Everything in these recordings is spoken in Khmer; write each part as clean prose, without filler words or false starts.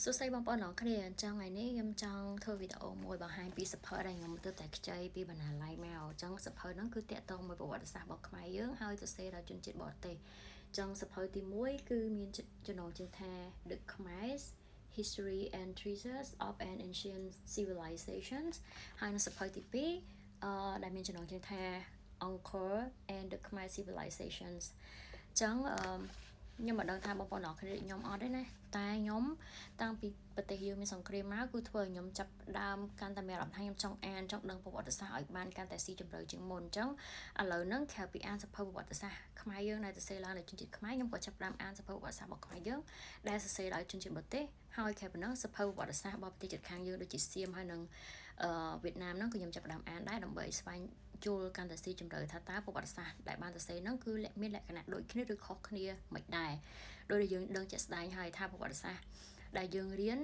សួស្តីបងប្អូនទាំងអស់គ្នាអញ្ចឹងថ្ងៃនេះខ្ញុំចង់ធ្វើវីដេអូមួយបង្ហាញពីសៀវភៅដែលខ្ញុំទើបតែខ្ចីពីបណ្ណាល័យមកអញ្ចឹងសៀវភៅហ្នឹងគឺតាក់ទងមួយប្រវត្តិសាស្ត្ររបស់ខ្មែរយើងហើយសរសេរដោយជនជាតិបរទេសអញ្ចឹងសៀវភៅទី1គឺមានចំណងជើងថា The Khmers: History and Treasures of an Ancient Civilizations ហើយនៅសៀវភៅទី2ដែលមានចំណងជើងថា Angkor and the Khmer Civilizations អញ្ចឹងអឺខ្ញុំមិនដឹងថាបងប្អូនអរគ្នាខ្ញុំអត់ទេណាតែខ្ញុំតាំងពីប្រទេសយើងមានសង្គ្រាមមកគឺធ្វើឲ្យខ្ញុំចាប់ដើមកាន់តែមានអារម្មណ៍ថាខ្ញុំចង់អានចង់ដឹងប្រវត្តិសាស្ត្រឲ្យបានកាន់តែស៊ីជម្រៅជាងមុនអញ្ចឹងឥឡូវហ្នឹងក្រៅពីអានសៀវភៅប្រវត្តិសាស្ត្រខ្មែរយើងដែលសរសេរឡើងដោយជនជាតិខ្មែរខ្ញុំក៏ចាប់ផ្ដើមអានសៀវភៅប្រវត្តិសាស្ត្ររបស់ខ្មែរយើងដែលសរសេរដោយជនជាតិបរទេសហើយក្រៅពីហ្នឹងសៀវភៅប្រវត្តិសាស្ត្ររបស់ប្រទេសជិតខាងយើងដូចជាសៀមហើយនិងវៀតណាមហ្នឹងក៏ខ្ញុំចាប់ផ្ដើមអានដែរដើម្បីស្វែងយល់កាន់តែស៊ីជម្រៅថាតើប្រវត្តិសាស្ត្រដែលបានសរសេរហ្នឹងគឺមានលក្ខណៈដូចគ្នាឬខុសគ្នាមិនដែរដោយដែលយើងដឹងជាក់ស្ដែងហើយថាប្រវត្តិសាស្ត្រដែលយើងរៀន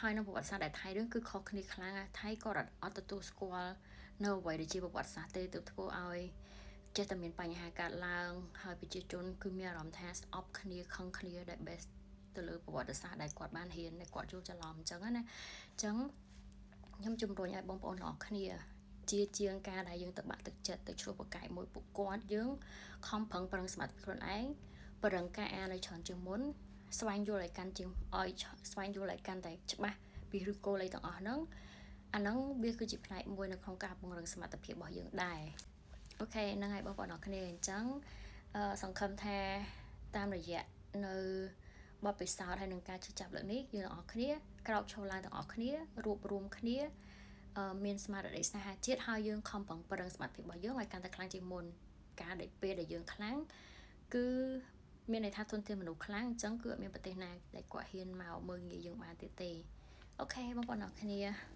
ហើយនឹងប្រវត្តិសាស្ត្រដែលថៃរឿងគឺខុសគ្នាខ្លាំងថៃក៏អត់ទទួលស្គាល់នៅអ្វីដែលជាប្រវត្តិសាស្ត្រទេទើបធ្វើឲ្យចេះតែមានបញ្ហាកើតឡើងហើយប្រជាជនគឺមានអារម្មណ៍ថាស្អប់គ្នាខឹងគ្នាដែល base ទៅលើប្រវត្តិសាស្ត្រដែលគាត់បានរៀនដែលគាត់យល់ច្រឡំអញ្ចឹងណាអញ្ចឹងខ្ញុំជំរុញឲ្យបងប្អូនទាំងអស់គ្នាជាជាងការដែលយើងទៅបាក់ទឹកចិត្តទៅឈ្លោះប្រកែកមួយពួកគាត់យើងខំប្រឹងប្រឹងសមត្ថភាពខ្លួនឯងប្រឹងការអានឲ្យច្រើនជាងមុនស្វែងយល់ឲ្យកាន់ជាងឲ្យស្វែងយល់ឲ្យកាន់តែច្បាស់ពីឫសគល់អីទាំងអស់ហ្នឹងអាហ្នឹងវាគឺជាផ្នែកមួយនៅក្នុងការពង្រឹងសមត្ថភាពរបស់យើងដែរ OK ហ្នឹងហើយបងប្អូនអរគ្នាអញ្ចឹងសង្ឃឹមថាតាមរយៈនៅបទពិសោធន៍ហើយនឹងការឈឺចាប់លើកនេះយើងទាំងអស់គ្នាក្រោកឈរឡើងទាំងអស់គ្នារួបរួមគ្នាមានស្មារតីស្នេហាជាតិហើយយើងខំប្រឹងប្រឹងសមត្ថភាពរបស់យើងឲ្យកាន់តែខ្លាំងជាងមុនការដែលពេលដែលយើងខ្លាំងគឺមានន័យថាធនធានមនុស្សខ្លាំងអញ្ចឹងគឺអត់មានប្រទេសណាដែលគាត់ហ៊ានមកមើលងាយយើងបានទៀតទេOK បងប្អូនអរគ្នា។